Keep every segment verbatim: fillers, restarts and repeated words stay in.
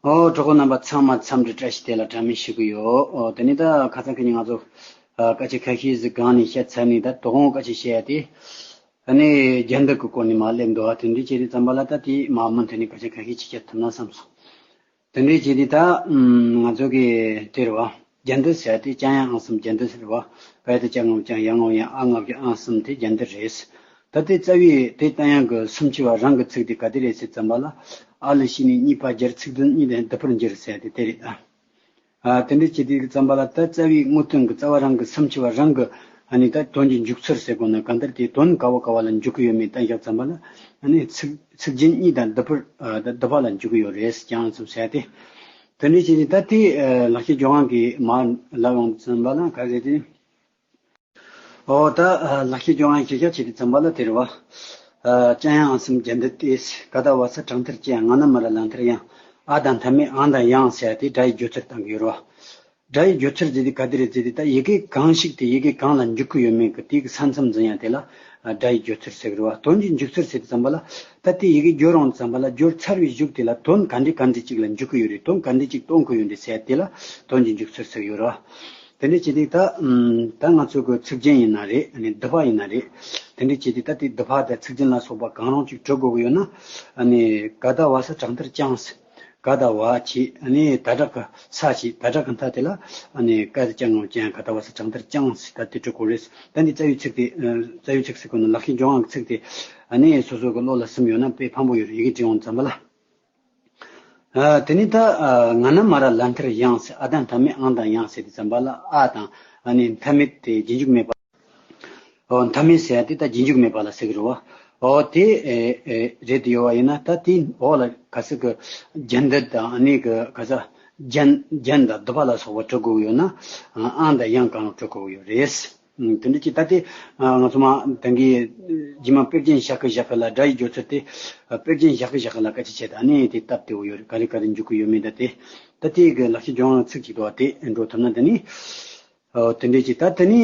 ཨོ། གྲོགས་པོ་རྣམ་པ་ཚང་མ་འཚམས་འདྲི་བཀྲ་ཤིས་བདེ་ལེགས་གྲངས་མེད་ཞུ་གི་ཡོད། ཨོ། དེ་ནས་ད་ཁ་སང་ཁ་ཉིན་ང་ཚོ་ཨ་སྐད་ཆ་ཁ་ཤས་ཟིག་སྒང་ནས་བཤད་ཚར་ནས། ད་དོ་དགོང་སྐད་ཆ་བཤད་ཡ་དེ། ཨ་ནི་རྒྱན་འདི་གི་སྐོར་ནས་མར་སླེབས་འདུག་ཨ། དེ་འདྲ་བྱས་དུས་ཙམ་པ་ལ་ད་དེ་མར་མུ་མཐུད་ནས་སྐད་ཆ་ཁ་ཤས་ཅིག་བཤད་ཐུབ་ན་བསམ་སོང་། དེ་འདྲ་བྱས་དུས་ད་ང་ཚོ་གི་དེ་རེད་བ། རྒྱན་འདི་ཟེར་ཡ་དེ་ཅ་ཡང་ཨང་གསུམ་རྒྱན་འདི་ཟེར་བ། པ་ཡ་བཏགས་པ་ང་བ་ཅ་ཡང་ང་བ་ཡང་། ཨ་ལྔ་བརྒྱ་ཨང་གསུམ་དེ་རྒྱན་འདི་རེད། ད་དེ་རྩ་བའི་དེ་ད་ཡང་གི་སུམ་ཅུ་པ་རང་གི་ཚིག་དེ་ག་དེ་རེད་ཟེར་ཙམ་པ་ལ། ཨ་ལ་ཤི་ནས་གཉིས་པ་སྦྱར། ཚིག་དོན་གཉིས་ལྡན་བསྡུ་བར་འགྱུར་ཟེར་ཡ་དེ་དེ་རེད་ཨ། ཨ། དེ་འདྲ་བྱེད་དུས་ཙམ་པ་ལ་ད་རྩ་བའི་དངོས་དོན་གྱི་རྩ་བ་རང་གི་སུམ་ཅུ་པ་རང་གི་ཨ་ནི་ད་དོན་གྱི་འཇུག་ཚུལ་ཟེར་དགོས་ན། གང་ལྟར་དེ་དོན་ག་བ་ག་བ་ལ་འཇུག་གི་ཡོད་མེད་ད་བཞག་ཙམ་པ་ལ། ཨ་ནི་ཚིག་ཚིག་རྒྱན་གཉིས་དང་བསྡུ་བར་ཨ་ད་བསྡུ་བ་ལ་འཇུག་གི་ཡོད་རེད་ཟེར། ཅ་ཡང་ཨང་གསུམ་ཟེར་ཏེ། དེ་འདྲ་བྱས་ནས་ད་དེ་ཨ་ལེགས་བཤད་ལྗོན་དབང་གི་མར་ལབ་ཡོང་ཙམ་པ་ལ་ག་རེ་རེད། ཨོ། ད་ཨ་ལེགས་བཤད་ལྗོན་དབང་གཞིར་བཞག་བྱས་ཏེ་ཙམ་པ་ལ་དེ་རེད་བ། ཨ་ཅ་ཡང་ཨང་གསུམ་རྒྱན་འདི་སྟེ། ག་ད་བ་ས་དྲང་མཐར་ཅན། ང་ན་མ་ར་ལ་མཐར་ཡང་། ཨ་དང་མཐའ་མེད་ཨང་དང་ཡང་ཟེར་ཡ་དེ་སྒྲ་ཡི་སྦྱོར་ཚུལ་བཏང་གི་ཡོད་རེད་བ། སྒྲ་ཡི་སྦྱོར་ཚུལ་ཟེར་དེ་ག་དེ་རེད་ཟེར་དུས། ད་ཡི་གེ་གང་ཞིག་དེ་ཡི་གེ་གང་ལ་འཇུག་གི་ཡོད་མེད་ཀྱི་དེ་གི་ས་མཚམས་འཛིན་ཡ་དེ་ལ་ཨ་སྒྲ་ཡི་སྦྱོར་ཚུལ་ཟེར་གི་རེད་བ། དོན་གྱི་འཇུག་ཚུལ་ཟེར་དུས་ཙམ་པ་ལ། ད་དེ་ཡི་གེ་སྦྱོར་ཡོང་དུས་ཙམ་པ་ལ། སྦྱོར་ཚར་བའི་གཞུག་དེ་ལ་དོན་ག་འདྲ་ག་འདྲ་ཅིག་ལ་འཇུག་གི་ཡོད་རེད། དོན་ག་འདྲ་ཅིག་སྟོན་གི་ཡོད་རེད་ཟེར་ཡ་དེ་ལ་དོན་གྱི་འཇུག་ཚུལ་ཟེར་གི་ཡོད་རེད་བ། དེ་འདྲ་བྱེད་དུས་ད་ད་ང་ཚོ་གི་ཚིག་རྒྱན་ཡིན་ན་རེད། ཨ་ནི་བསྡུ་བ་ཡིན་ན་རེད། དེ་འདྲ་བྱེད་དུས་ད་དེ་བསྡུ་བ་དང་ཚིག་རྒྱན་ལ་སོགས་པ་གང་རུང་ཅིག་འབྲི་དགོས་གི་ཡོད་ན། ཨ་ནི་ག་ད་བ་ས་དྲང་མཐར་ཅང་ཟེར། ག་ད་བ་བྱས། ཨ་ནི་ད་དྲག་གི་ས་བྱས། ད་དྲག་གི་མཐའ་དེ་ལ་ཨ་ནི་ག་ད་ཅ་ང་བ་ཅན། ག་ད་བ་ས་དྲང་མཐར་ཅང་ཟེར། ད་དེ་འབྲི་དགོས་རེད། ད་འདི་རྩ་བའི་ཚིག་དེ་ཨ་རྩ་བའི་ཚིག་ཟེར་དགོས་ན་ལེགས་བཤད་ལྗོན་དབང་གི་ཚིག་དེ་ཨ་ནི་སོ་སོ་གི་བློ་ལ་ཟིན་ཡོད་ན་དཔེ་ཕན་པོ་ཡོད་རེད། ཡི་གེ་འབྲི་ཡོང་ཙམ་པ་ལ། ཨ། དེ་ནས་ད་ཨ་ང་ན་མ་ར་ལ་མཐར་ཡང་ཟེར། ཨ་དང་མཐའ་མེད་ཨང་དང་ཡང་ཟེར་དུས་ཙམ་པ་ལ། ཨ་དང་ཨ་ནི་མཐའ་མེད་དེ་རྗེས་འཇུག་མེད་པ། ཨོ། མཐའ་མེད་ཟེར་ཡ་དེ་ད་རྗེས་འཇུག་མེད་པ་ལ་ཟེར་གི་རེད་བ། ཨོ། དེ་ཨེ་ཨེ་རེད་དེ་ཡོད་བ་ཡིན་ན། ད་དེའི་འོག་ལ་ག་ཟེར་གི། རྒྱན་འདི་དང་ཨ་ནི་གི་ག་ཟེར། རྒྱན་རྒྱན་དང་བསྡུ་བ་ལ་སོགས་པ་འབྲི་དགོས་ཡོད་ན། ཨ་ཨང་དང་ཡང་གང་རུང་འབྲི་དགོས་ཡོད་རེད། ཨ་དེ་འདྲ་ཅིག་ད་དེ་ཨ་ང་ཚོ་མ་ད་གིན་རྗེས་མ་དཔེར་རྒྱན་བཞག་གི་བཞག་གི་ལ། སྒྲ་ཡི་སྦྱོར་ཚུལ་དེ་ཨ་དཔེར་རྒྱན་བཞག་གི་བཞག་གི་ལ་སྐད་ཆ་བྱས། ད་ནི་དེ་སྟབས་བདེ་བོ་ཡོད་རེད། ག་རེ་ག་རེ་འཇུག་གི་ཡོད་མེད། ད་དེ་ད་དེ་གི་ལེགས་བཤད་ལྗོན་དབང་ཚིག་ཅིག་འདུག་བ། དེ་འགྲོ་ཐུབ་ན། ད་ནི་ཨ་དེ་འདྲ་ཅིག་ད་དེ་ནི་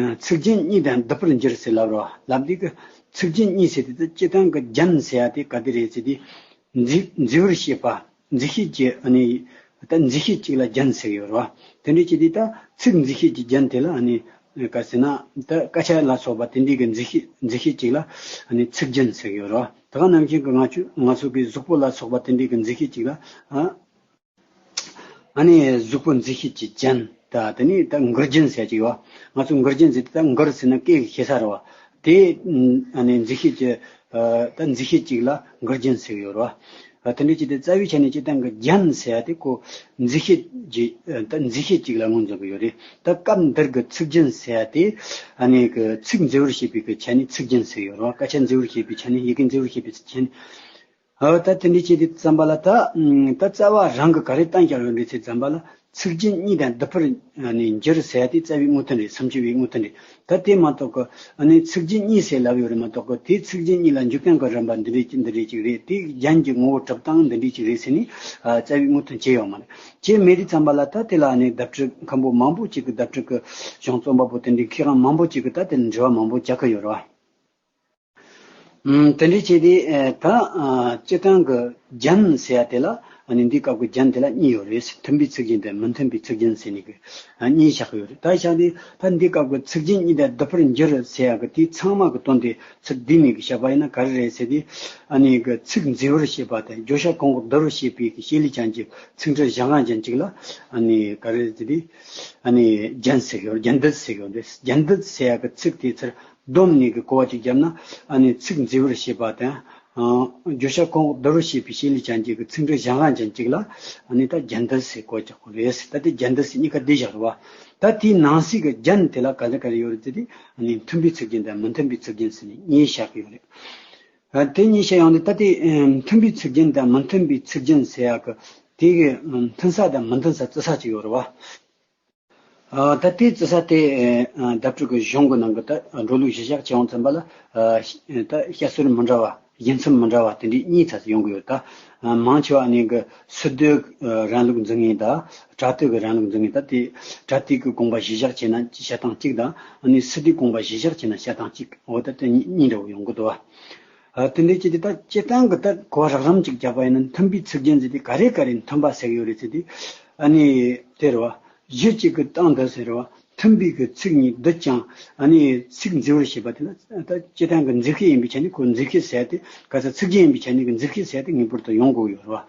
ཨ་ཚིག་རྒྱན་གཉིས་དང་བསྡུ་བར་འགྱུར་ཟེར་ལབ་རོ། ལབ་དུས་གི་ཚིག་རྒྱན་གཉིས་ཟེར་དུས། ད་སྤྱིར་བཏང་གི་རྒྱན་ཟེར་ཡ་དེ་ག་དེ་རེད་ཟེར་དུས། མཛེས་མཛེས་པར་བྱེད་པ། མཛེས་ཤོས་ཀྱི་ཨ་ནི་ད་མཛེས་ཤོས་ཅིག་ལ་རྒྱན་ཟེར་གི་ཡོད་རེད་བ། དེ་འདྲ་བྱེད་དུས་ད་ཚིག་མཛེས་ཤོས་ཀྱི་རྒྱན་དེ་ལ་ཨ་ནི་ག་ཟེར་ན། ད་སྐད་ཆ་ལ་སོགས་པ་དེ་འདྲའི་གི་མཛེས་ཤོས་མཛེས་ཤོས་ཅིག་ལ་ཨ་ནི་ཚིག་རྒྱན་ཟེར་གི་ཡོད་རེད་བ། ད་ག་ནང་བཞིན་གི་ང་ཚོ་ང་ཚོ་གི་གཟུགས་པོ་ལ་སོགས་པ་དེ་འདྲའི་གི་མཛེས་ཤོས་ཅིག་ལ་ཨ། ཨ་ནི་གཟུགས་པོ་མཛེས་ཤོས་ཀྱི་རྒྱན། ད་དེ་ནི་ད་མགུལ་རྒྱན་ཟེར་གྱི་ཡོད་བ། ང་ཚོ་མགུལ་རྒྱན་ཟེར་དུས། ད་མགུལ་ཟེར་ན་སྐེ་གི་ཤེས་ས་རེད་བ། དེ་ཨ་ནི་མཛེས་ཤོས་ཀྱི་ཨ་ད་མཛེས་ཤོས་ཅིག་ལ་མགུལ་རྒྱན་ཟེར་གྱི་ཡོད་རེད་བ། ཨ་དེ་འདྲ་ཅིག་དེ་རྩ་བའི་ཆ་ནས་སྤྱིར་བཏང་གི་རྒྱན་ཟེར་ཡ་དེ་ཁོ་མཛེས་ཤོས་ཀྱི་ཨ་ད་མཛེས་ཤོས་ཅིག་ལ་ངོས་འཛིན་གྱི་ཡོད་རེད། ད་སྐབས་འདིར་གི་ཚིག་རྒྱན་ཟེར་ཡ་དེ་ཨ་ནི་གི་ཚིག་མཛེས་པར་བྱེད་པའི་གི་ཆ་ནས་ཚིག་རྒྱན་ཟེར་གྱི་ཡོད་རེད་བ། སྐད་ཆ་མཛེས་པར་བྱེད་པའི་ཆ་ནས། ཡི་གེ་མཛེས་པར་བྱེད་པའི་ཆ་ནས། ཨ་ད་དེ་འདྲ་བྱེད་དུས་ཙམ་པ་ལ་ད་ཨ་ད་རྩ་བ་རང་གི་ག་རེ་བཏང་བཞག་ཡོད་རེད་ཟེར་ཙམ་པ་ལ། ཚིག་རྒྱན་གཉིས་དང་བསྡུ་བར་ཨ་ནི་འགྱུར་ཟེར་ཡ་དེ་རྩ་བའི་དངོས་དོན་རེད། སུམ་ཅུ་པའི་དངོས་དོན་རེད། ད་དེ་མ་གཏོགས་ཀི་ཨ་ནི་ཚིག་རྒྱན་གཉིས་ཟེར་ལབ་ཡོད་རེད་མ་གཏོགས་ཀི། དེ་ཚིག་རྒྱན་གཉིས་ལ་འཇུག་སྟངས་ཀྱི་རིམ་པ་འདི་འདྲ་ཅིག་འདི་འདྲ་ཅིག་རེད། དེ་རྒྱན་གྱི་ངོ་བོ་གྲུབ་སྟངས་འདི་འདྲ་ཅིག་རེད་ཟེར་ནས་ཨ་རྩ་བའི་དངོས་དོན་བྱས་ཡོད་མ་རེད། བྱས་མེད་དུས་ཙམ་པ་ལ། ད་དེ་ལ་ཨ་ནི་བརྡ་སྤྲོད་མཁན་པོ་མང་པོ་ཅིག་གི། བརྡ་སྤྲོད་ཀྱི་གཞུང་རྩོམ་པ་པོ་དེ་འདྲའི་མཁས་དབང་མང་པོ་ཅིག་གིས་ད་དེ་ལ་འགྲེལ་པ་མང་པོ་རྒྱག་གི་ཡོད་རེད་བ། ཨུམ། དེ་འདྲ་བྱས་ཏེ་ཨེ་ད་ཨ་སྤྱིར་བཏང་གི་རྒྱན་ཟེར་ཡ་དེ་ལ་ཨ་ནི་འདིའི་སྐབས་ཀྱི་རྒྱན་དེ་ལ་གཉིས་ཡོད་རེད། མཐུན་པའི་ཚིག་རྒྱན་དང་མི་མཐུན་པའི་ཚིག་རྒྱན་ཟེར་ནས་ཀྱི་ཨ་གཉིས་བཞག་གི་ཡོད་རེད། ད་བཞག་དེ་ད་འདིའི་སྐབས་ཀྱི་ཚིག་རྒྱན་གཉིས་དང་བསྡུ་བར་འགྱུར་ཟེར་ཡ་གི་དེ་ཚང་མ་གི་དོན་དེ་ཚུར་བསྡུས་ནས་ཀྱི་བཤད་པ་ཡིན་ན་ག་རེ་རེད་ཟེར་དུས། ཨ་ནི་གི་ཚིག་མཛེས་པར་བྱེད་པ་དང་བརྗོད་བྱ་གང་གི་བསྡུ་བར་བྱེད་པའི་གི་བྱེད་ལས་ཅན་གྱི་ཚིག་འབྲུ་གཞན་དབང་ཅན་ཅིག་ལ་ཨ་ནི་ག་རེ་ཟེར་དུས། ཨ་ནི་རྒྱན་ཟེར་གི་ཡོད། རྒྱན་སྡུད་ཟེར་གི་ཡོད་རེད། རྒྱན་སྡུད་ཟེར་ཡ་གི་ཚིག་དེ་ཚུར་བསྡོམས་ནས་ཀྱི་གོ་བ་ཅིག་བརྒྱབ་ན། ཨ་ནི་ཚིག་མཛེས་པར་བྱེད་པ་དང་། ཨ་བརྗོད་བྱ་གང་གི་བསྡུ་བར་བྱེད་པའི་བྱེད་ལས་ཅན་གྱི་ཚིག་འབྲུ་གཞན་དབང་ཅན་ཅིག་ལ་ཨ་ནི་ད་རྒྱན་སྡུད་ཟེར་གོ་རྒྱག་གི་རེད། ད་དེ་རྒྱན་སྡུད་ཟེར་གཉིས་ཀ་བསྡུས་བཞག་རེད་བ། ད་དེའི་ནང་གསེས་ཀྱི་རྒྱན་དེ་ལ་ག་རེ་ག་རེ་ཡོད་རེད་ཟེར་དུས། ཨ་ནི་མཐུན་པའི་ཚིག་རྒྱན་དང་མི་མཐུན་པའི་ཚིག་རྒྱན་ཟེར་ནས་གཉིས་བཞག་གི་ཡོད་རེད། ཨ་དེ་གཉིས་བཤད་ཡོང་དུས། ད་དེ་ཨ་མཐུན་པའི་ཚིག་རྒྱན་དང་མི་མཐུན་པའི་ཚིག་རྒྱན་ཟེར་ཡ་གི་དེ་གི་ཨ་མཐུན་ས་དང་མི་མཐུན་ས་བརྩི་ས་ཅིག་ཡོད་རེད་བ། ཨ་ད་དེ་བརྩི་ས་དེ་ཨ་བརྡ་སྤྲོད་ཀྱི་གཞུང་གི་ནང་གི་ད་འགྲོ་ལུགས་གཞིར་བཞག་བྱས་ཡོང་ཙམ་པ་ལ། ཨ་ད་བཤད་སྲོལ་མི་འདྲ་བ། ཡིག་ཚང་མི་འདྲ་བ་དེ་འདྲའི་གཉིས་ཙམ་ཡོང་གི་ཡོད། ད་ཨ་མང་ཆེ་བ་ནི་གི་སི་ཏུའི་རིང་ལུགས་འཛིན་མཁན་དང་པྲ་ཏི་གི་རིང་ལུགས་འཛིན་མཁན། ད་དེ་པྲ་ཏི་གི་དགོངས་པ་གཞིར་བཞག་བྱས་ན་བཤད་སྟངས་གཅིག་དང་། ཨ་ནི་སི་ཏུའི་དགོངས་པ་གཞིར་བཞག་བྱས་ན་བཤད་སྟངས་གཅིག་འོ་ད་དེ་གཉིས་འདྲ་བོ་ཡོང་གི་འདུག་བ། ཨ། དེ་འདྲའི་ཅི་སྟེ་ད་སྤྱིར་བཏང་གི་ད་གོ་བ་རགས་རིམ་ཅིག་བརྒྱབ་པ་ཡིན་ན། མཐུན་པའི་ཚིག་རྒྱན་ཟེར་དེ་ག་རེ་ག་རེ་མཐུན་པ་ཟེར་གི་ཡོད་རེད་ཟེར་དེ། ཨ་ནི་དེ་རེད་བ། གཞི་གཅིག་གི་སྟེང་དུ་ཟེར་བ། མཐུན་པའི་གི་ཚིག་གཉིས་སྡུད་ཅིང་། ཨ་ནི་ཚིག་མཛེས་པར་བྱེད་པ་དེ་ལ་ད་སྤྱིར་བཏང་གི་མཛེས་བཤད་ཡིན་པའི་ཆ་ནས། ཁོ་མཛེས་བཤད་ཟེར་དེ་ག་ས་ཚིག་རྒྱན་ཡིན་པའི་ཆ་ནས་གི་མཛེས་བཤད་ཟེར་དེ་ངེས་པར་དུ་ཡོང་དགོས་ཡོད་རེད་བ།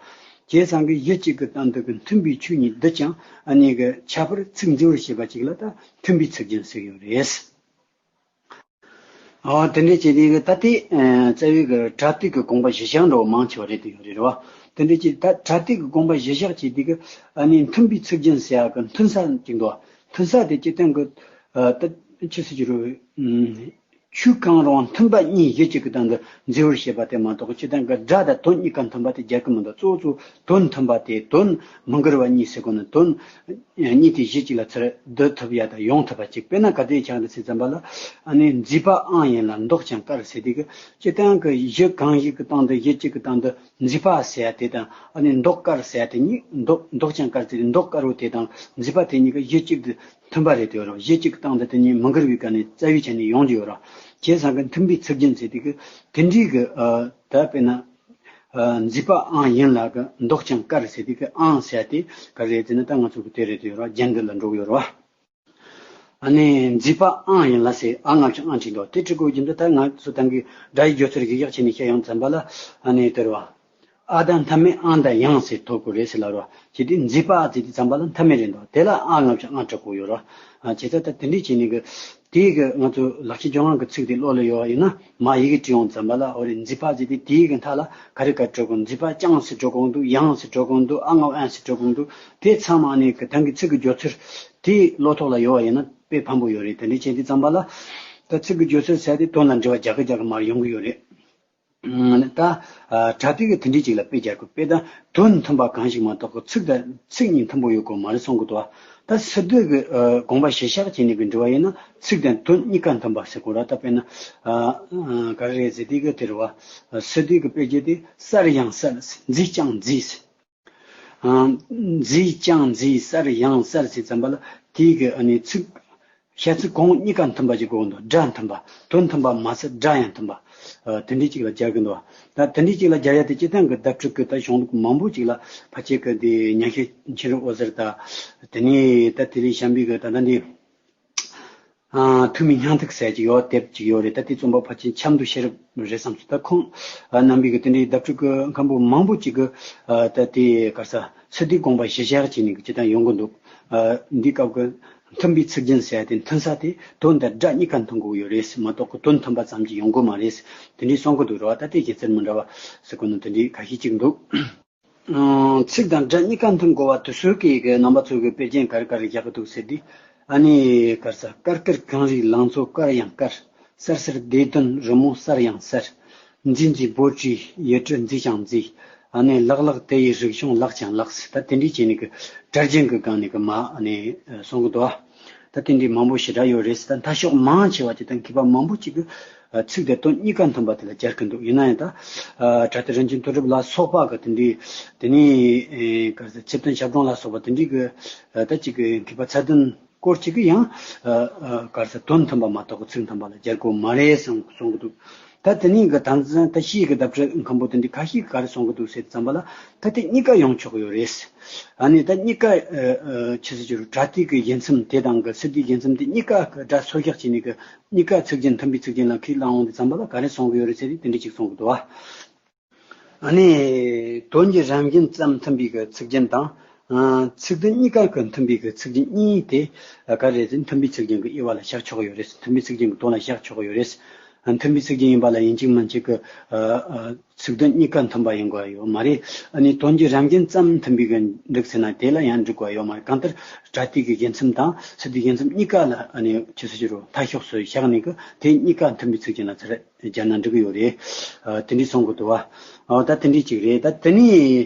བྱས་ཙང་གི་གཞི་གཅིག་གི་སྟེང་དུ་གི་མཐུན་པའི་ཆོས་གཉིས་སྡུད་ཅིང་། ཨ་ནི་གི་ཁྱད་པར་ཚིག་མཛེས་པར་བྱེད་པ་ཅིག་ལ་ད་མཐུན་པའི་ཚིག་རྒྱན་ཟེར་གི་ཡོད་རེད། ཨོ། དེ་འདྲའི་བྱས་ཏེ་གི་ད་ལྟའི་རྩ་བའི་གི་སྒྲ་སྡུད་ཀྱི་དགོངས་པ་གཞི་བཞག་འདྲ་བོ་མང་ཆེ་བ་རེད་དུ་ཡོད་རེད་བ། དེ་འདྲའི་བྱས་ད་སྒྲ་སྡུད་ཀྱི་དགོངས་པ་གཞི་བཞག་བྱས་ཏེ་གི། ཨ་ནི་མཐུན་པའི་ཚིག་རྒྱན་ཟེར་ཡག་གི་མཐུན་ས་ཅིག་འདུག་མཐུན་ས་དེ་སྤྱིར་བཏང་གི་ཨ་ད་ཆི་ཟེར་གྱི་རེད། ཨུམ། ཆོས་གང་རུང་མཐུན་པ་གཉིས་གཞི་གཅིག་གི་སྟེང་དུ་མཛེས་པར་བྱེད་པ་དེ་མ་གཏོགས། སྤྱིར་བཏང་གི་སྒྲ་དང་དོན་གཉིས་ཀ་མཐུན་པ་དེ་སྦྱར་གི་མི་འདུག་གཙོ་བོ་གཙོ་དོན་མཐུན་པ་དེ། དོན་མི་འགལ་བ་གཉིས་ཟེར་གོ་ནི། དོན་གཉིས་དེ་གཞི་གཅིག་ལ་ཚུར་སྡུད་ཐུབ་ཡ་དང་ཡོང་ཐུབ་པ་ཅིག་དཔེར་ན་ག་དེ་ཆགས་འདུག་ཟེར་ཙམ་པ་ལ། ཨ་ནི་མཛེས་པ་ཨང་ཡིན་ལ་མདོག་ཀྱང་དཀར་ཟེར་དེ་གི། སྤྱིར་བཏང་གི་གཞི་གང་ཞིག་གི་སྟེང་དུ། གཞི་གཅིག་གི་སྟེང་དུ་མཛེས་པ་ཟེར་ཡ་དེ་དང་། ཨ་ནི་མདོག་དཀར་ཟེར་ཡ་དེ་གཉིས། མདོག་མདོག་ཀྱང་དཀར་ཟེར་དེ། མདོག་དཀར་བོ་དེ་དང་མཛེས་པ་དེ་གཉིས་ཀ་གཞི་གཅིག་ཏུ་མཐུན་པ་རེད་དེ་ཡོད་རེད། གཞི་གཅིག་སྟེང་དུ་དེ་གཉིས་མི་འགལ་བའི་སྒོ་ནས་རྩ་བའི་ཆ་ནས་ཡོང་གི་ཡོད་རེད། བྱས་ཙང་གི་མཐུན་པའི་ཚིག་རྒྱན་ཟེར་དེ་གི་དེ་འདྲའི་གི། ཨ། ད་དཔེར་ན། ཨ། མཛེས་པ་ཨང་ཡིན་ལ་གི་མདོག་ཀྱང་དཀར་ཟེར་དེ་གི་ཨང་ཟེར་དེ་ག་རེ་ཟེར་ན། ད་ང་ཚོ་གི་དེ་རེད་དེ་ཡོད་རེད། རྒྱན་འདི་ལ་འགྲོ་གི་ཡོད་རེད་བ། ཨ་ནི་མཛེས་པ་ཨང་ཡིན་ལ་ཟེར། ཨ་སྔ་ཕྱི་ཨང་བྲིས་འདུག་དེ་འབྲི་དགོས་རྒྱུ་མཚན་ད་ང་ཚོ་ད་གི་སྒྲ་ཡི་སྦྱོར་ཚུལ་གཞི་བཞག་བྱས་ནས་བཤད་ཡོང་ཙམ་པ་ལ། ཨ་ནི་དེ་རེད་བ། ཨ་དང་མཐའ་མེད་ཨང་དང་ཡང་ཟེར་ཐོགས་དགོས་རེད་ཟེར་ལབ་རོ། ཇི་སྟེ་མཛེས་པ་ཨ་ཟེར་དུས་ཙམ་པ་ལ་མཐའ་མེད་རེད་འདུག་དེ་ལ་ཨ་སྔ་ཕྱི་ཨང་སྤྲད་དགོས་ཡོད་རོ། ཨ། བྱས་ཙང་ད་དེ་འདྲས་བྱས་ནས་གི་དེའི་གི་ང་ཚོ་ལག་ཁྱེར་ལྗོན་དབང་གི་ཚིག་དེ་བློ་ལ་ཡོད་པ་ཡིན་ན། མ་ཡི་གེ་བྲིས་ཡོང་ཙམ་པ་ལ། འོ་རེད། མཛེས་པ་ཟེར་དུས་དེའི་གི་མཐའ་ལ་ག་རེ་ག་འགྲོ་གོ། མཛེས་པ་ཀྱང་ཟེར་འགྲོ་གོ་འདུག་ཡང་ཟེར་འགྲོ་གོ་འདུག་ཨ་སྔ་ཕྱི་ཨང་ཟེར་འགྲོ་གོ་འདུག་དེ་ཚང་མ་ནི་གི་ད་གི་ཚིག་གི་སྦྱོར་ཚུལ་དེ་བློ་ཐོག་ལ་ཡོད་པ་ཡིན་ན་དཔེ་ཕན་པོ་ཡོད་རེད། དེ་འདྲས་བྱས་དུས་ཙམ་པ་ལ་ད་ཚིག་གི་སྦྱོར་ཚུལ་ཟེར་དེ་དོན་ལ་འབྲེལ་བ་རྒྱག་གི་རྒྱག་གི་མར་ཡོང་གི་ཡོད་རེད། ད་ཨ་སྒྲ་སྡུད་ཀྱི་དེ་འདྲའི་ཅིག་ལ་དཔེ་སྦྱར་དགོས། དཔེ་ད་དོན་མཐུན་པ་གང་ཞིག་མ་གཏོགས་ཀྱི་ཚིག་དང་ཚིག་གཉིས་མཐུན་པོ་ཡོད་དགོས་མ་རེད་གསུང་གི་འདུག་ད་སི་ཏུ་གི་ཨ་དགོངས་པ་གཞི་བཞག་བྱས་ནས་གི་འབྲི་བ་ཡིན་ན། ཚིག་དང་དོན་གཉིས་ཀ་མཐུན་པ་ཟེར་དགོས་ར། ད་དཔེར་ན། ཨ་ཨ་ག་རེ་རེད་ཟེར་དུས་གི་དེ་རེད་བ། སི་ཏུ་གི་དཔེ་བརྗོད་དེ། གསལ་ཡང་གསལ། མཛེས་ཀྱང་མཛེས། ཨ། མཛེས་ཀྱང་མཛེས། གསལ་ཡང་གསལ་ཟེར་ཙམ་པ་ལ་དེའི་གི་ཨ་ནི་ཚིག་བཤད་ཚིག་གོང་གཉིས་ཀ་མཐུན་པ་ཅིག་དགོས་འདུག་སྒྲ་མཐུན་པ། དོན་མཐུན་པ་མ་ཟད་སྒྲ་ཡང་མཐུན་པ། ཨ། དེ་འདྲའི་ཅིག་ལ་སྦྱར་གི་འདུག་ད་དེ་འདྲའི་ཅིག་ལ་སྦྱར་ཡ་དེ་སྤྱིར་བཏང་གི་བརྡ་སྤྲོད་ཀྱི་ད་གཞུང་ལུགས་མང་པོ་ཅིག་ལ་ཕལ་ཆེར་གི་འདི་ཉན་ཤེས་མཁྱེན་རབ་འོད་ཟེར་དང་། དེ་ནས་ད་དེ་ལས་གཞན་པའི་གི་ད་ལྟ་འདི། ཨ། ཐུ་མིའི་སྙན་ཐོ་ཟེར་གྱི་ཡོད། དེབ་ཅིག་ཡོད་རེད། ད་དེ་རྩོམ་པ་ཕལ་ཆེར་ཆབ་མདོ་ཤེས་རབ་རེད་བསམ་སོང་། ད་ཁོང་རྣམ་པའི་གི་དེ་འདྲའི་བརྡ་སྤྲོད་ཀྱི་མཁན་པོ་མང་པོ་ཅིག་གི། ཨ། ད་དེ་ག་རེ་ཟེར། སི་ཏུའི་དགོངས་པ་གཞི་བཞག་བྱས་ནས་གི་ཅི་ལྟར་ཡོང་གི་འདུག་ཨ། འདི་སྐབས་ཀྱི་མཐུན་པའི་ཚིག་རྒྱན་ཟེར་ཡ་དེ་མཐུན་ས་དེ་དོན་དང་སྒྲ་གཉིས་ཀ་མཐུན་དགོས་ཡོད་རེད་མ་གཏོགས་ཀྱི་དོན་མཐུན་པ་ཙམ་གྱིས་ཡོང་གི་མ་རེད། དེ་འདྲའི་གསུང་གི་འདུག་རེད་བ། ད་དེ་སྒྱུ་རྩལ་མི་འདྲ་བ་ཟེར་གོ་ནི་དེ་འདྲའི་ཁ་ཤས་ཅིག་འདུག་ཨང་། ཚིག་དང་སྒྲ་གཉིས་ཀ་མཐུན་དགོས་པ་དེ་ཚོའི་གི་གི་རྣམ་པ་ཚོའི་གི་དཔེ་རྒྱན་ག་རེ་ག་རེ་བཞག་གི་འདུག་ཟེར་དུས། ཨ་ནི་ག་རེ་ཟེར། དཀར་དཀར་གངས་རིའི་ལང་ཚོ་དཀར་ཡང་དཀར། གསལ་གསལ་བདེ་དོན་རི་མོ་གསལ་ཡང་གསལ། མཛེས་མཛེས་བོད་བྲིས་ཡུལ་གྲུ་མཛེས་ཀྱང་མཛེས། ཨ་ནི་ལགས་ལགས་དེ་ཡི་རིག་གཞུང་ལགས་ཀྱང་ལགས། ད་དེ་འདྲའི་བྱས་ནས་གི་སྒྲ་རྒྱན་གི་སྒང་ནས་གི་མར་ཨ་ནི་གསུང་གི་འདུག་ད་དེ་འདྲའི་མང་པོ་ཞེ་དྲག་ཡོད་རེད། ད་མཐའ་ཕྱོགས་མང་ཆེ་བ་ཅིག་དང་མཁས་པ་མང་པོ་ཅིག་གིས་ཚིག་དང་དོན་གཉིས་ཀ་མཐུན་པ་དེ་ལ་སྦྱར་གྱི་འདུག་ཡིན་ན་ཡང་ད་ཨ་བྲ་ཏི་རིན་ཆེན་མཐོ་སྒྲུབ་ལ་སོགས་པ་གི་དེ་འདྲའི། དེ་ནས་ཨེ་ག་རེ་ཟེར། ཚེ་བརྟན་ཞབས་དྲུང་ལ་སོགས་པ་དེ་འདྲའི་གི་ཨ་ད་ཅིག་གི་མཁས་པ་ཚད་ལྡན་སྐོར་ཅིག་གིས་ཡང་ཨ་ཨ་ག་རེ་ཟེར། དོན་མཐུན་པ་མ་གཏོགས་གི་ཚིག་མཐུན་པ་ལ་སྦྱར་དགོས་མ་རེད་གསུང་གསུང་གི་འདུག་ད་དེ་ནས་གི་ད་ད་ཕྱིའི་གི་བརྡ་སྤྲོད་མཁན་པོ་དེ་འདྲའི་ཁ་ཤས་ག་རེ་གསུང་གི་འདུག་ཟེར་ཙམ་པ་ལ། ད་དེ་གཉིས་ཀ་ཡོང་ཆོག་གི་ཡོད་རེད། ཨ་ནི་ད་གཉིས་ཀ་ཨ་ཨ་ཆི་ཟེར་གྱི་རེད། སྒྲ་སྡུད་ཀྱི་རྒྱལ་མཚམས་དེ་དང་གི་སི་ཏུའི་རྒྱལ་མཚམས་དེ་གཉིས་ཀ་གི་སྒྲ་སོར་བཞག་བྱས་ནས་གི་གཉིས་ཀ་ཚིག་རྒྱན་མཐུན་པའི་ཚིག་རྒྱན་ལ་ཁས་བླངས་འོང་དུས་ཙམ་པ་ལ་ག་རེ་གསུང་གི་ཡོད་རེད་ཟེར་དུས་དེ་འདྲ་ཅིག་གསུང་གི་འདུག་བ། ཨ་ནི་དོན་གྱི་རང་བཞིན་ཙམ་མཐུན་པའི་གི་ཚིག་རྒྱན་དང་། ཨ་ཚིག་དོན་གཉིས་ཀ་གི་མཐུན་པའི་གི་ཚིག་རྒྱན་གཉིས་དེ་ག་རེ་ཟེར། མཐུན་པའི་ཚིག་རྒྱན་གྱི་དབྱེ་བ་ལ་བཞག་ཆོག་གི་ཡོད་རེད། མཐུན་པའི་ཚིག་རྒྱན་གྱི་དོན་ལ་བཞག་ཆོག་གི་ཡོད་རེད། མཐུན་པའི་ཚིག་རྒྱན་ཡིན་པ་ལ་ཡིན་གཅིག་མིན་གཅིག་གི་ཨ་ཨ་ཚིག་དོན་གཉིས་ཀ་མཐུན་པ་ཡིན་དགོས་ཡ་ཡོད་མ་རེད། ཨ་ནི་དོན་གྱི་རང་བཞིན་ཙམ་མཐུན་པའི་གི་འགྲིག་ཟེར་ན་དེ་ལ་ཡང་འགྲིག་དགོས་ཡ་ཡོད་མ་རེད། གང་ལྟར་སྒྲ་སྡུད་ཀྱི་རྒྱལ་མཚམས་དང་སི་ཏུའི་རྒྱལ་མཚམས་གཉིས་ཀ་ལ་ཨ་ནི་ཆི་ཟེར་གྱི་རེད། མཐའ་ཕྱོགས་སུ་བཞག་ནས་གི་དེ་གཉིས་ཀ་མཐུན་པའི་ཚིག་རྒྱན་ལ་ཚུར་སྦྱར་ན་འགྲིག་གི་ཡོད་རེད། ཨ་དེ་འདྲའི་གསུང་གི་འདུག་བ། ཨ་ད་དེ་འདྲའི་ཅིག་རེད། ད་དེ་ནས་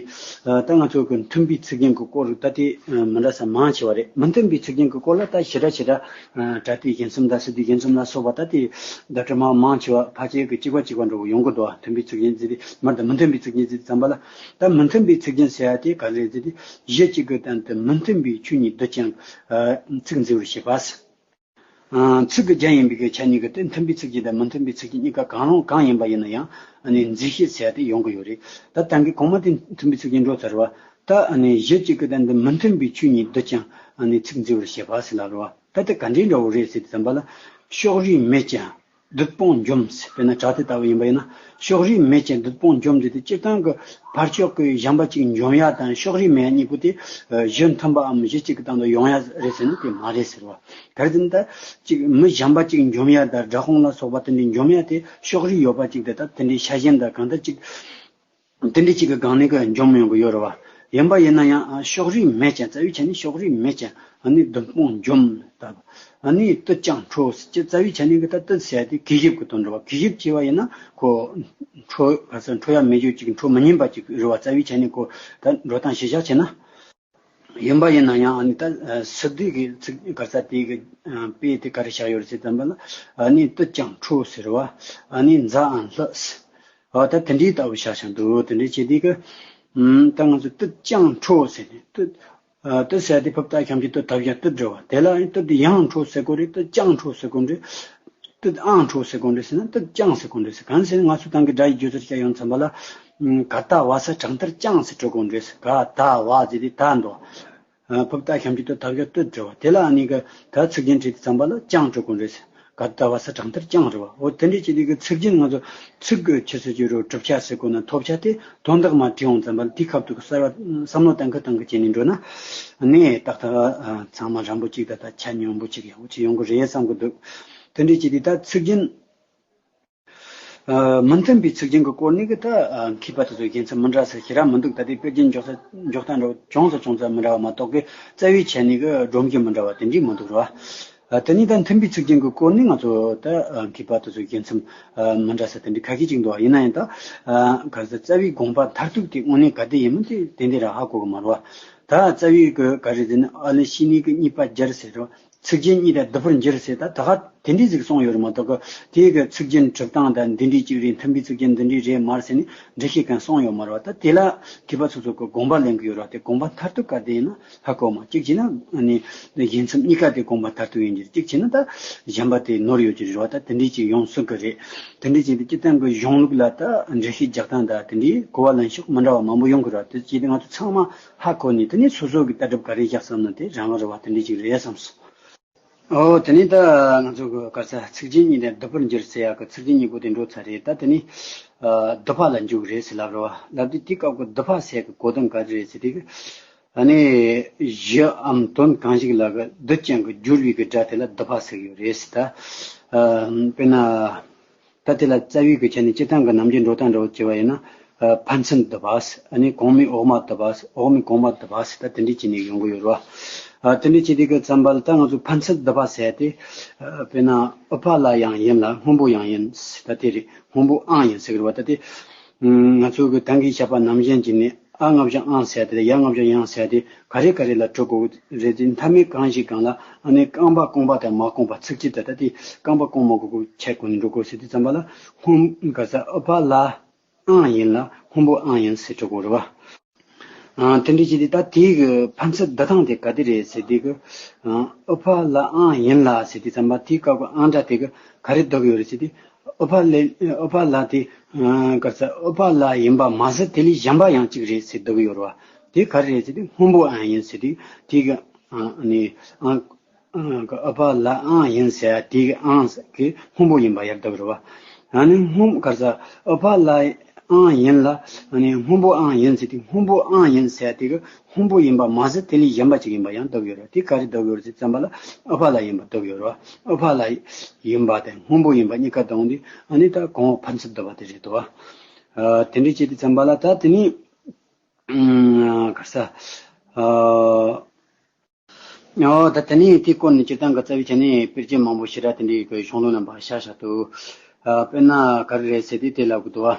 ཨ་ད་ང་ཚོ་གི་མཐུན་པའི་ཚིག་རྒྱན་གྱི་སྐོར་ད་དེ་ཨ་མི་འདྲ་ས་མང་ཆེ་བ་རེད། མི་མཐུན་པའི་ཚིག་རྒྱན་གྱི་སྐོར་ལ་ད་ཞེ་དྲག་ཞེ་དྲག་ཨ་སྒྲ་སྡུད་རྒྱལ་མཚམས་དང་སི་ཏུའི་རྒྱལ་མཚམས་ལ་སོགས་པ་ད་དེ་བརྡ་སྤྲོད་མང་མང་ཆེ་བ་ཕལ་ཆེར་གི་གཅིག་པ་གཅིག་པ་འདྲ་བོ་ཡོང་གི་འདུག་བ། མཐུན་པའི་ཚིག་རྒྱན་ཟེར་དེ་མར་ད་མི་མཐུན་པའི་ཚིག་རྒྱན་ཟེར་ཙམ་པ་ལ། ད་མི་མཐུན་པའི་ཚིག་རྒྱན་ཟེར་ཡ་དེ་ག་རེ་ཟེར་དེ་གཞི་གཅིག་གི་སྟེང་དུ་མི་མཐུན་པའི་ཆོས་གཉིས་སྡུད་ཅིང་ཨ་ཚིག་མཛེས་པར་བྱེད་པ། ཚིག་གི་རྒྱན་ཡིན་པའི་གི་ཆ་གཉིས་ཀྱི་དེ་མཐུན་པའི་ཚིག་རྒྱན་དང་མི་མཐུན་པའི་ཚིག་རྒྱན་གཉིས་ཀ་གང་རུང་གང་ཡིན་པ་ཡིན་ན་ཡང་ཨ་ནི་མཛེས་བཤད་ཟེར་ཡ་དེ་ཡོང་གི་ཡོད་རེད། ད་ད་གིན་གོང་མ་དེ་མཐུན་པའི་ཚིག་རྒྱན་འགྲོ་ཚར་བ། ད་ཨ་ནི་གཞི་གཅིག་གི་དོན་དུ་མི་མཐུན་པའི་ཆོས་གཉིས་བསྡུས་ཀྱང་ཨ་ནི་ཚིག་མཛེས་པར་བཤད་པ་ཟེར་ལབ་རེད་བ། ད་དེ་ག་འདྲའི་འདྲ་བོ་རེད་ཟེར་དུས་ཙམ་པ་ལ། ཕྱོགས་རིས་མེད་ཀྱང་བདུད་དཔུང་འཇོམས་ཟེར། དཔེར་ན་དྲ་ཐོག་ལྟ་བུ་ཡིན་པ་ཡིན་ན། ཕྱོགས་རིས་མེད་ཀྱང་བདུད་དཔུང་འཇོམས་ཟེར་དེ་སྤྱིར་བཏང་གི་ཕར་ཕྱོགས་ཀྱི་གཞན་པ་གཅིག་འཇོམས་ཡ་དང་ཕྱོགས་རིས་མེད་ཡ་གཉིས་པོ་དེ་གཞི་མཐུན་པའམ་གཞི་གཅིག་གི་སྟེང་དུ་ཡོང་ཡ་རེད་ཟེར་ན་དེ་མ་རེད་ཟེར་བ། ག་རེ་ཟེར་ན་ད་གཅིག་མི་གཞན་པ་གཅིག་འཇོམས་ཡ་དང་དགྲ་དཔུང་ལ་སོགས་པ་དེ་འདྲའི་འཇོམས་ཡ་དེ་ཕྱོགས་རིས་ཡོད་པ་གཅིག་དེ་ད་དེ་འདྲའི་ཤ་ཞེན་དང་གང་ལྟར་གཅིག་དེ་འདྲའི་གཅིག་གི་སྒང་ནས་ཀྱི་འཇོམས་ཡོང་གི་ཡོད་རེད་བ། ཡིན་པ་ཡིན་ན་ཡང་ཕྱོགས་རིས་མེད་ཀྱང་རྩ་བའི་ཆ་ནས་ཕྱོགས་རིས་མེད་ཀྱང་ཨ་ནི་བདུད་དཔུང་འཇོམས་ལབ། ཨ་ནི་བཏུད་ཀྱང་ཁྲོ་ཟེར་གྱི་རྩ་བའི་ཆ་ནས་ཀྱི་ད་བཏུད་ཟེར་ཡ་དེ་གུས་ཞབས་ཀྱི་དོན་རེད་བ། གུས་ཞབས་བྱས་པ་ཡིན་ན་ཁོ་ཁྲོ་ག་ས་ཁྲོ་ཡ་མེད་རྒྱུ་གཅིག་ཁྲོ་མི་ཉན་པ་གཅིག་རེད་བ། རྩ་བའི་ཆ་ནས་ཁོ་ད་འགྲོ་སྟངས་གཞི་བཞག་བྱས་ན། ཡིན་པ་ཡིན་ན་ཡང་ཨ་ནི་ད་སི་ཏུ་གི་ཚིག་ག་ས་དེ་གི་དཔེ་དེ་ག་རེ་བཞག་ཡོད་རེད་ཟེར་དུས་ཙམ་པ་ལ། ཨ་ནི་བཏུད་ཀྱང་ཁྲོ་ཟེར་བ། ཨ་ནི་མཛའ་ཨང་ལྷུ་ཟེར། ཨ་ད་དེ་འདྲའི་ལྟ་བུ་བཞག་བཞག་འདུག་དེ་འདྲའི་བྱས་དུས་ཀྱི་ད་ང་ཚོ་བཏུད་ཀྱང་ཁྲོ་ཟེར་ནས་བཏུད། ཨ་བཏུད་ཟེར་དེ་ཕུ་བཏགས་ཞབས་ཀྱུ་བཏུད་ཐ་སྦྱར་བཏུད་རེད་བ། དེ་ལ་ཨ་ནི་བཏུད་དེ་ཡང་ཁྲོ་ཟེར་གོ་རེད། བཏུད་ཀྱང་ཁྲོ་ཟེར་གོ་རེད། བཏུད་ཨང་ཁྲོ་ཟེར་གོ་རེད་ཟེར་ན་བཏུད་ཀྱང་ཟེར་གོ་རེད་ཟེར། གང་ཟེར་ན་ང་ཚོ་ད་གིན་སྒྲ་ཡི་སྦྱོར་ཚུལ་བཤད་ཡོང་ཙམ་པ་ལ། ག་ད་བ་ས་དྲང་ལྟར་ཀྱང་ཟེར་འགྲོ་དགོས་འདྲེས། ག་ད་བ་ཟེར་དེ་ད་འདོ། ཕུབ་ད་ཞབས་ཀྱུ་ཏོ་ཐ་སྦྱོར་ཏུ་འགྲོ་བ་དེ་ལ་ཨ་ནི་གི་ད་ཚིག་རྒྱན་བྲིས་དུས་ཙམ་པ་ལ་ཀྱང་འགྲོ་དགོས་འདྲེས། ག་ད་བ་ས་དྲང་ལྟར་ཀྱང་རེད་བ། འོ་དེ་འདྲའི་ཅི་དེ་གི་ཚིག་རྒྱན་ང་ཚོ་ཚིག་གི་ཆུ་ཚོད་ཀྱི་རོ་གྲུབ་ཆ་ཟེར་དགོས་ན་ཐོབ་ཆ་དེ་དོན་དག་མ་བྲིས་འོང་ཙམ་པ་ལ་དེའི་ཁ་ཐུག་གི་གསར་བ་བསམ་བློ་གཏང་གི་གཏང་གི་བྱས་ནས་འགྲོ་ན་ཨ་ནི་ཏག་ཏག་ཚང་མ་རན་པོ་གཅིག་ད་ད་ཆ་སྙོམས་པོ་གཅིག་ཡག་པོ་གཅིག་ཡོང་གི་རེད་བསམ་གི་འདུག་དེ་འདྲའི་ཅི་དེ་ད་ཚིག་རྒྱན། ཨ་མི་མཐུན་པའི་ཚིག་རྒྱན་གྱི་སྐོར་ནས་གི་ད་ཨ་མཁས་པ་དེ་ཚོའི་རྒྱལ་མཚན་མི་འདྲ་ས་ཞེ་དྲག་མི་འདུག་ད་ལྟའི་དཔེ་རྒྱན་འཇོག་ས་འཇོག་སྟངས་འདྲ་བོ་ཅུང་ཙམ་ཅུང་ཙམ་མི་འདྲ་བ་མ་གཏོགས་གི་རྩ་བའི་ཆ་ནས་གི་སྒྲོམ་གཞི་མི་འདྲ་བ་དེ་འདྲས་མི་འདུག་ར། ཨ་དེ་ནས་ད་མཐུན་པའི་ཚིག་རྒྱན་གྱི་སྐོར་ནས་ང་ཚོ་ད་ཨ་མཁས་པ་དེ་ཚོའི་རྒྱལ་མཚན་ཨ་མི་འདྲ་ས་དེ་འདྲས་ཁ་ཤས་ཅིག་འདུག་བ། ཡིན་ན་ཡང་ད་ཨ་ག་ས་རྩ་བའི་དགོངས་པ་མཐར་ཐུག་དེ་དངོས་གནས་ག་དེ་ཡིན་མིན་དེ་ཏན་ཏན་ར་ཧ་གོ་གི་མ་རེད་བ། ད་རྩ་བའི་གི་ག་རེ་ཟེར་ན་ཨ་ལས་ཤི་ནི་གི་གཉིས་པ་སྦྱར་ཟེར་རོ། ཚིག་རྒྱན་གཉིས་དང་བསྡུ་བར་འགྱུར་ཟེར་ད་ད་ག་དེ་འདྲའི་ཟིག་གསུངས་ཡོད་རེད་མ་གཏོགས་གི་དེའི་གི་ཚིག་རྒྱན་གྲུབ་སྟངས་དང་འདི་འདྲའི་གཅིག་རེད། མཐུན་པའི་ཚིག་རྒྱན་འདི་འདྲའི་རེད་མ་རེད་ཟེར་ནས་འགྲེལ་བཤད་གང་གསུངས་ཡོད་མ་རེད་བ། ད་དེ་ལ་མཁས་པ་སོ་སོ་གི་དགོངས་པ་ལེན་གི་ཡོད་རེད་བ། དེ་དགོངས་པ་མཐར་ཐུག་ག་དེ་ཡིན་ན་ཧ་གོ་མ། གཅིག་བྱས་ན་ཨ་ནི་གཞི་མཚམས་གཉིས་ཀ་དེ་དགོངས་པ་མཐར་ཐུག་ཡིན་གྱི་རེད། གཅིག་བྱས་ན་ད་གཞན་པ་དེ་ནོར་ཡོད་ཀྱི་རེད་བ། ད་དེ་འདྲའི་ཅིག་ཡོང་སྲིད་གི་རེད། དེ་འདྲའི་ཅིག་དེ་སྤྱིར་བཏང་གི་གཞུང་ལུགས་ལ་ད་འགྲེལ་བཤད་རྒྱག་སྟངས་ད་དེ་འདྲའི་གོ་བ་ལེན་ཕྱོགས་མི་འདྲ་བ་མང་པོ་ཡོང་གི་རེད་བ། དེ་བྱས་ཏེ་ང་ཚོ་ཚང་མ་ཧ་གོ་ནས་དེ་ནས་སོ་སོ་གི་ལྟ་གྲུབ་ག་རེ་བཞག་བསམ་ན་དེ་རང་རེད་བ། དེ་འདྲ་ཅིག་རེད་བསམས་སོང་། ཨོ་དེ་ནས་ད་ང་ཚོ་གི་ག་ས་ཚིག་རྒྱན་གཉིས་དང་བསྡུ་བར་འགྱུར་ཟེར་ཡག་གི་ཚིག་རྒྱན་གཉིས་པོ་དེ་འགྲོ་ཚར་རེད། ད་དེ་ནས་ཨ་བསྡུ་བ་ལ་འཇུག་རེད་ཟེར་ལབ་རེད་བ། ལབ་དུས་དེའི་སྐབས་ཀྱི་བསྡུ་བ་ཟེར་ཡག་གི་གོ་དོན་ག་རེ་རེད་ཟེར་དུས་ཨ་ནི་གཞིའམ་དོན་གང་ཞིག་ལ་གི་བསྡུ་ཅན་གྱི་སྦྱོར་བའི་གི་སྒྲ་དེ་ལ་བསྡུ་བ་ཟེར་གི་ཡོད་རེད་ཟེར། ད་ཨ་དཔེར་ན། ད་དེ་ལ་རྩ་བའི་གི་ཆ་ནས་སྤྱིར་བཏང་གི་ནམ་རྒྱུན་འགྲོ་སྟངས་འདྲ་བོ་བྱས་པ་ཡིན་ན། ཨ་ཕན་ཚུན་བསྡུ་བ། ཨ་ནི་གོང་མའི་འོག་མ་བསྡུ་བ། འོག་མའི་གོང་མ་བསྡུ་བ་ཟེར་ད་དེ་འདྲའི་བྱས་ནས་ཡོང་གི་ཡོད་རེད་བ། ཨ་དེ་འདྲའི་བྱས་དུས་ཀྱི་ཙམ་པ་ལ་ད་ང་ཚོ་ཕན་ཚུན་བསྡུ་བ་ཟེར་ཏེ། ཨ་དཔེར་ན་ཨུ་ཕ་ལ་ཡང་ཡིན་ལ་སྔོན་པོ་ཡང་ཡིན་ཟེར་ད་དེ་རེད། སྔོན་པོའང་ཡིན་ཟེར་གི་རེད་བ། ད་དེ་ང་ཚོ་གི་ད་གིན་བཤད་པ་ནང་བཞིན་གྱི་ནི་ཨ་ལྔ་བཞག་ཨང་ཟེར་ཏེ་ཡ་ལྔ་བཞག་ཡང་ཟེར་ཏེ་ག་རེ་ག་རེ་ལ་འགྲོ་དགོས་རེད་དེ། མཐའ་མའི་གང་ཞིག་གང་ལ་ཨ་ནི་རྐང་པ་རྐང་པ་དང་མ་རྐང་པ་ཚིག་གཅིག་ད་ལྟ་དེ་རྐང་པ་རྐང་མ་གོ་གོ་ཆད་གོ་ནས་འགྲོ་དགོས་ཟེར་དུས་ཙམ་པ་ལ་སྔོན་ག་ས་ཨུ་ཕ་ལ་ཨང་ཡིན་ལ་སྔོན་པོའང་ཡིན་ཟེར་འགྲོ་དགོས་རེད་བ། ཨ་དེ་འདྲ་བྱས་ཏེ་ད་དེའི་གི་ཕན་ཚུན་བསྡུ་སྟངས་དེ་ག་དེ་རེད་ཟེར་དུས་གི་ཨུ་ཕ་ལ་ཨང་ཡིན་ལ་ཟེར་དུས་ཙམ་པ་དེའི་སྐབས་གི་ཨང་སྒྲ་དེ་གི་ག་རེ་བསྡུ་གི་ཡོད་རེད་ཟེར་དུས། ཨུ་ཕ་ལ་ཨུ་ཕ་ལ་དེ་ག་ས་ཨུ་ཕ་ལ་ཡིན་པ་མ་ཟད་དེ་ལས་གཞན་པ་ཡང་གཅིག་རེད་ཟེར་བསྡུ་གི་ཡོད་རེད་བ། དེ་ག་རེ་རེད་ཟེར་དུས་སྔོན་པོའང་ཡིན་ཟེར་དུས་དེ་གི་ཨ་ནི་ཨང་ཨུ་ཕ་ལ་ཨང་ཡིན་ཟེར་དེ་གི་ཨང་གི་སྔོན་པོ་ཡིན་པ་ཡར་བསྡུ་གི་རེད་བ། ཨ་ནི་སྔོན་ག་ས་ཨུ་ཕ་ལ་ཨང་ཡིན་ལ་ཨ་ནི་སྔོན་པོའང་ཡིན་ཟེར་དུས་སྔོན་པོའང་ཡིན་ཟེར་དེ་གི་སྔོན་པོ་ཡིན་པ་མ་ཟད་དེ་ལས་གཞན་པ་ཅིག་ཡིན་པ་ཡང་བསྡུ་གི་ཡོད་རེད། དེ་ག་རེ་བསྡུ་གི་ཡོད་རེད་ཟེར་ཙམ་པ་ལ་ཨུ་ཕ་ལ་ཡིན་པ་བསྡུ་གི་ཡོད་རེད་བ། ཨུ་ཕ་ལ་ཡིན་པ་དང་སྔོན་པོ་ཡིན་པ་གཉིས་ཀ་བསྡོམས་དུས་ཨ་ནི་ད་གོང་འོག་ཕན་ཚུན་བསྡུ་བ་དེ་རེད་དོ། ཨ་དེ་འདྲ་བྱེད་དུས་ཙམ་པ་ལ་ད་དེ་ནི་ཨ་ག་ས་ཨ་ཨོ་ད་དེ་ནི་དེའི་སྐོར་ནས་སྤྱིར་བཏང་གི་རྩ་བའི་ཆ་ནས་དཔེར་བརྗོད་མང་པོ་ཞེ་དྲག་དེ་འདྲའི་གི་གཞུང་ལུགས་རྣམ་པ་བཞག་བཞག་འདུག་ཨ་དཔེར་ན་ག་རེ་རེད་ཟེར་དུས་དེ་ལབ་གི་འདུག་བ།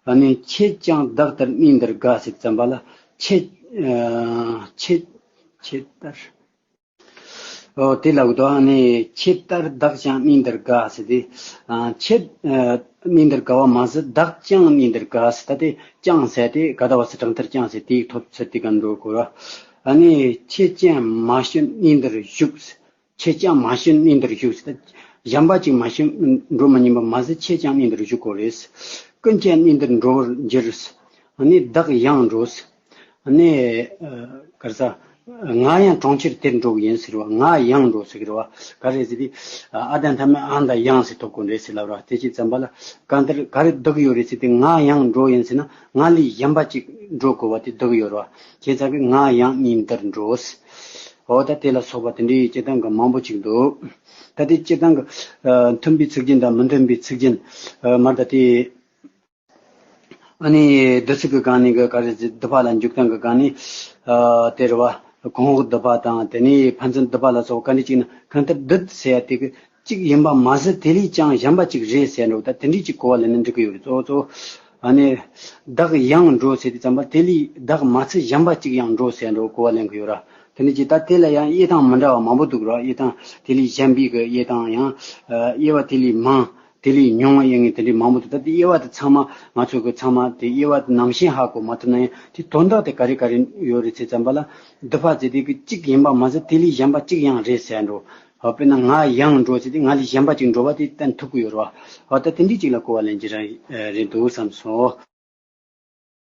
ཨ་ནི་ཁྱེད་ཀྱང་བདག་ལྟར་གནས་འདིར་དགའ་ཟེར་དུས་ཙམ་པ་ལ་ཁྱེད་ཨ་ཁྱེད་ཁྱེད་ལྟར། ཨོ་དེ་ལབ་དུས་ཨ་ནི་ཁྱེད་ལྟར་བདག་ཀྱང་གནས་འདིར་དགའ་ཟེར་ཏེ། ཨ་ཁྱེད་ཨ་གནས་འདིར་དགའ་བ་མ་ཟད་བདག་ཀྱང་གནས་འདིར་དགའ་ཟེར། ད་དེ་ཀྱང་ཟེར་ཏེ་ག་ད་བ་ས་དྲང་ལྟར་ཀྱང་ཟེར་དེའི་ཐོབ་ཚུལ་དེ་ག་འགྲོ་དགོས་ར། ཨ་ནི་ཁྱེད་ཀྱང་མ་ཤི་གནས་འདིར་བཞུགས། ཁྱེད་ཅང་མ་ཤི་གནས་འདིར་བཞུགས་ཟེར། གཞན་པ་ཅིག་མ་ཤི་འགྲོ་མི་ཉན་པ་མ་ཟད། ཁྱེད་ཅང་གནས་འདིར་བཞུགས་དགོས་རེད། ཀུན་ཀྱང་གནས་འདིར་འགྲོ་བར་འགྱུར། ཨ་ནི་བདག་ཡང་འགྲོ། ཨ་ནི་ག་རེ་ཟ། ང་ཡང་གྲོང་ཁྱེར་དེར་འགྲོ་གི་ཡིན་ཟེར་བ། ང་ཡང་འགྲོ་ཟེར་གི་རེད་བ། ག་རེ་ཟེར་དུས། ཨ་དང་མཐའ་མེད་ཨང་དང་ཡང་ཟེར་ཐོབ་དགོས་རེད་ཟེར་ལབ་ར། དེ་ཅི་ཙམ་པ་ལ་གང་ལྟར་ག་རེ་འདུག་ཡོད་རེད་ཟེར་དུས། ང་ཡང་འགྲོ་ཡིན་ཟེར་ན་ང་ལས་གཞན་པ་ཅིག་འགྲོ་དགོས་པ་དེ་འདུག་ཡོད་རེད་བ། ཁྱེད་ཚ་གི་ང་ཡང་གནས་འདིར་འགྲོ། འོ་ད་དེ་ལ་སོགས་པ་དེ་འདྲའི་སྤྱིར་བཏང་གི་མང་པོ་ཅིག་འདུག་ད་དེ་སྤྱིར་བཏང་གི་ཨ་མཐུན་པའི་ཚིག་རྒྱན་དང་མི་མཐུན་པའི་ཚིག་རྒྱན། ཨ་མར་ད་དེ། ཨ་ནི་བསྡུ་ཚིག་གི་སྒང་ནས་གི་ག་རེ་ཟེར། བསྡུ་བ་ལ་འཇུག་སྟངས་ཀྱི་སྒང་ནས། ཨ་དེ་རེད་བ། གོང་འོག་བསྡུ་བ་དང་། དེ་ནས་ཕན་ཚུན་བསྡུ་བ་ལ་སོགས་ག་འདྲ་ཅིག་ན། གང་ལྟར་འདི་ཟེར་ཡ་དེ་གི་གཅིག་ཡིན་པ་མ་ཟད། དེ་ལས་ཀྱང་གཞན་པ་ཅིག་རེད་ཟེར་འགྲོ། ད་དེ་འདྲའི་ཅིག་གོ་བ་ལེན་ན་འགྲིག་གི་ཡོད་རེད། གཙོ་བོ་གཙོ་བོ། ཨ་ནི་བདག་ཡང་འགྲོ་ཟེར་དུས་ཙམ་པ། དེ་ལས་བདག་མ་ཚད་གཞན་པ་ཅིག་ཡང་འགྲོ་ཟེར་འགྲོ་གོ་བ་ལེན་གི་ཡོད་ར། དེ་ནས་ཅིག་ད་དེ་ལ་ཡང་དབྱེ་སྟངས་མི་འདྲ་བ་མང་པོ་འདུག་ར། དབྱེ་སྟངས་དེ་ལས་གཞན་པའི་གི་དབྱེ་སྟངས་ཡང་། ཨ་དབྱེ་བ་དེ་ལས་མང་། དེ་ལས་ཉུང་བ་དབྱེ་ངེས་དེ་འདྲའི་མང་པོ་འདུག་ད་དེ་དབྱེ་བ་དེ་ཚང་མ་ང་ཚོ་གི་ཚང་མ་དེ་དབྱེ་བ་དེ་ནང་བཞིན་ཧ་གོ་མ་ཐུབ་ན་ཡང་། དེ་དོན་དག་དེ་ག་རེ་ག་རེ་ཡོད་རེད་ཟེར་ཙམ་པ་ལ། བསྡུ་བ་ཟེར་དེ་གི་གཅིག་ཡིན་པ་མ་ཟད། དེ་ལས་གཞན་པ་གཅིག་ཡང་རེད་ཟེར་འགྲོ། ཨ་དཔེར་ན་ང་ཡང་འགྲོ་ཟེར་དུས། ང་ལས་གཞན་པ་ཅིག་འགྲོ་བ་དེ་བསྟན་ཐུབ་ཀྱི་ཡོད་རེད་བ། ཨ་ད་དེ་འདྲའི་ཅིག་ལ་གོ་བ་ལེན་གྱི་ར་རེད་འདུག་བསམ་སོང་།